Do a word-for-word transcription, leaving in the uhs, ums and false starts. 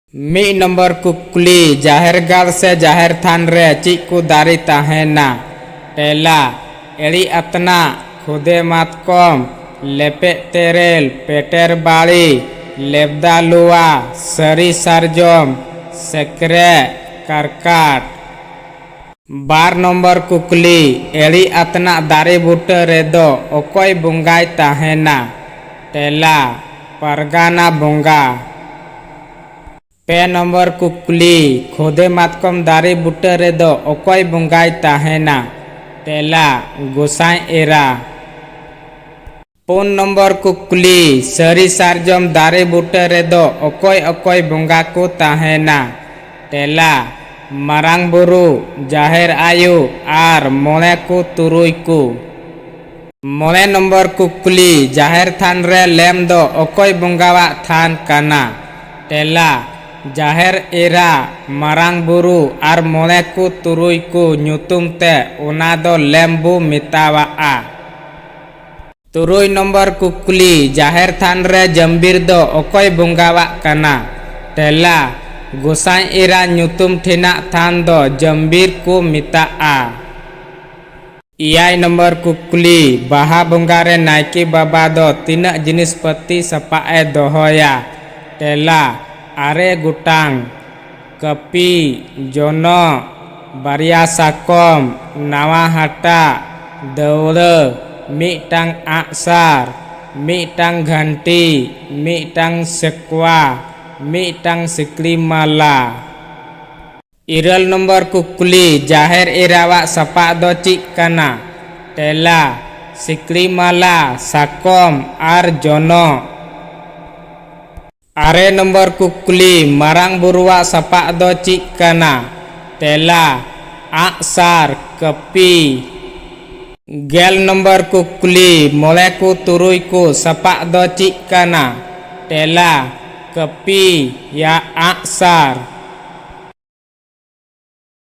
ᱢᱤᱫ ᱱᱚᱢᱵᱚᱨ ᱠᱩᱠᱞᱤ, ᱡᱟᱦᱮᱨ ᱜᱟᱲ ᱥᱮ ᱡᱟᱦᱮᱨ ᱛᱷᱟᱱ ᱨᱮ ᱪᱮᱫ ᱠᱚ ᱫᱟᱨᱮ ᱛᱟᱦᱮᱱᱟ? ᱛᱮᱞᱟ, ᱮᱲᱤ ᱟᱛᱱᱟᱜ, ᱠᱷᱚᱫᱮ ᱢᱟᱛᱠᱚᱢ, ᱞᱮᱯᱮᱫ ᱛᱮᱨᱮᱞ, ᱯᱮᱴᱮᱨ ᱵᱟᱲᱤ, ᱞᱮᱵᱫᱟ ᱞᱚᱣᱟ, ᱥᱟᱹᱨᱤ ᱥᱟᱨᱡᱚᱢ, ᱥᱮᱠᱨᱮ, ᱠᱟᱨᱠᱟᱴ᱾ ᱵᱟᱨ ᱱᱚᱢᱵᱚᱨ ᱠᱩᱠᱞᱤ, ᱮᱲᱤ ᱟᱛᱱᱟᱜ ᱫᱟᱨᱮ ᱵᱩᱴᱟᱹ ᱨᱮᱫᱚ ᱚᱠᱚᱭ ᱵᱚᱸᱜᱟᱭ ᱛᱟᱦᱮᱱᱟ? ᱛᱮᱞᱟ, ᱯᱟᱨᱜᱟᱱᱟ ᱵᱚᱸᱜᱟ᱾ ᱯᱮ ᱱᱚᱢᱵᱚᱨ ᱠᱩᱠᱞᱤ, ᱠᱷᱚᱫᱮ ᱢᱟᱛᱠᱚᱢ ᱫᱟᱨᱮ ᱵᱩᱴᱟᱹ ᱨᱮᱫᱚ ᱚᱠᱚᱭ ᱵᱚᱸᱜᱟᱭ ᱛᱟᱦᱮᱱᱟ? ᱛᱮᱞᱟ, ᱜᱚᱸᱥᱟᱭ ᱮᱨᱟ᱾ ᱯᱩᱱ ᱱᱚᱢᱵᱚᱨ ᱠᱩᱠᱞᱤ, ᱥᱟᱹᱨᱤ ᱥᱟᱨᱡᱚᱢ ᱫᱟᱨᱮ ᱵᱩᱴᱟᱹ ᱨᱮᱫᱚ ᱚᱠᱚᱭ ᱚᱠᱚᱭ ᱵᱚᱸᱜᱟ ᱠᱚ ᱛᱟᱦᱮᱱᱟ? ᱛᱮᱞᱟ, ᱢᱟᱨᱟᱝ ᱵᱩᱨᱩ, ᱡᱟᱦᱮᱨ ᱟᱭᱳ ᱟᱨ ᱢᱚᱬᱮ ᱠᱚ ᱛᱩᱨᱩᱭ ᱠᱚ᱾ ᱢᱚᱬᱮ ᱱᱚᱢᱵᱚᱨ ᱠᱩᱠᱞᱤ, ᱡᱟᱦᱮᱨ ᱛᱷᱟᱱ ᱨᱮ ᱞᱮᱢ ᱫᱚ ᱚᱠᱚᱭ ᱵᱚᱸᱜᱟᱣᱟᱜ ᱛᱷᱟᱱ ᱠᱟᱱᱟ? ᱛᱮᱞᱟ, ᱡᱟᱦᱮᱨ ᱮᱨᱟ, ᱢᱟᱨᱟᱝ ᱵᱩᱨᱩ ᱟᱨ ᱢᱚᱬᱮ ᱠᱚ ᱛᱩᱨᱩᱭ ᱠᱚ ᱧᱩᱛᱩᱢ ᱛᱮ ᱚᱱᱟ ᱫᱚ ᱞᱮᱢ ᱵᱚ ᱢᱮᱛᱟᱣᱟᱜᱼᱟ᱾ ᱛᱩᱨᱩᱭ ᱱᱚᱢᱵᱚᱨ ᱠᱩᱠᱞᱤ, ᱡᱟᱦᱮᱨ ᱛᱷᱟᱱ ᱨᱮ ᱡᱟᱢᱵᱤᱨ ᱫᱚ ᱚᱠᱚᱭ ᱵᱚᱸᱜᱟᱣᱟᱜ ᱠᱟᱱᱟ? ᱛᱮᱞᱟ, ᱜᱚᱸᱥᱟᱭ ᱮᱨᱟ ᱧᱩᱛᱩᱢ ᱴᱷᱮᱱᱟᱜ ᱛᱷᱟᱱ ᱫᱚ ᱡᱟᱢᱵᱤᱨ ᱠᱚ ᱢᱮᱛᱟᱜᱼᱟ᱾ ᱮᱭᱟᱭ ᱱᱚᱢᱵᱚᱨ ᱠᱩᱠᱞᱤ, ᱵᱟᱦᱟ ᱵᱚᱸᱜᱟ ᱨᱮ ᱱᱟᱭᱠᱮ ᱵᱟᱵᱟ ᱫᱚ ᱛᱤᱱᱟᱹᱜ ᱡᱤᱱᱤᱥ ᱯᱟᱹᱛᱤ ᱥᱟᱯᱟᱵ ᱮ ᱫᱚᱦᱚᱭᱟ? ᱛᱮᱞᱟ, ᱟᱨᱮ ᱜᱚᱴᱟᱝ᱾ ᱠᱟᱹᱯᱤ, ᱡᱚᱱᱚᱜ, ᱵᱟᱨᱭᱟ ᱥᱟᱠᱚᱢ, ᱱᱟᱣᱟ ᱦᱟᱴᱟᱜ, ᱫᱟᱹᱣᱲᱟᱹ, ᱢᱤᱫᱴᱟᱝ ᱟᱜᱼᱥᱟᱨ, ᱢᱤᱫᱴᱟᱝ ᱜᱷᱟᱱᱴᱤ, ᱢᱤᱫᱴᱟᱝ ᱥᱮᱠᱣᱟ, ᱢᱤᱫᱴᱟᱝ ᱥᱤᱠᱲᱤ ᱢᱟᱞᱟ᱾ ᱤᱨᱟᱹᱞ ᱱᱚᱢᱵᱚᱨ ᱠᱩᱠᱞᱤ, ᱡᱟᱦᱮᱨ ᱮᱨᱟᱣᱟᱜ ᱥᱟᱯᱟᱵ ᱫᱚ ᱪᱮᱫ ᱠᱟᱱᱟ? ᱛᱮᱞᱟ, ᱥᱤᱠᱲᱤ ᱢᱟᱞᱟ, ᱥᱟᱠᱚᱢ ᱟᱨ ᱡᱚᱱᱚᱜ᱾ ᱟᱨᱮ ᱱᱚᱢᱵᱚᱨ ᱠᱩᱠᱞᱤ, ᱢᱟᱨᱟᱝ ᱵᱩᱨᱩᱣᱟᱜ ᱥᱟᱯᱟᱵ ᱫᱚ ᱪᱮᱫ ᱠᱟᱱᱟ? ᱛᱮᱞᱟ, ᱟᱜᱼᱥᱟᱨ, ᱠᱟᱹᱯᱤ᱾ ᱜᱮᱞ ᱱᱚᱢᱵᱚᱨ ᱠᱩᱠᱞᱤ, ᱢᱚᱬᱮ ᱠᱚ ᱛᱩᱨᱩᱭ ᱠᱚ ᱥᱟᱯᱟᱵ ᱫᱚ ᱪᱮᱫ ᱠᱟᱱᱟ? ᱛᱮᱞᱟ, ᱠᱟᱹᱯᱤ ᱭᱟ ᱟᱜᱼᱥᱟᱨ᱾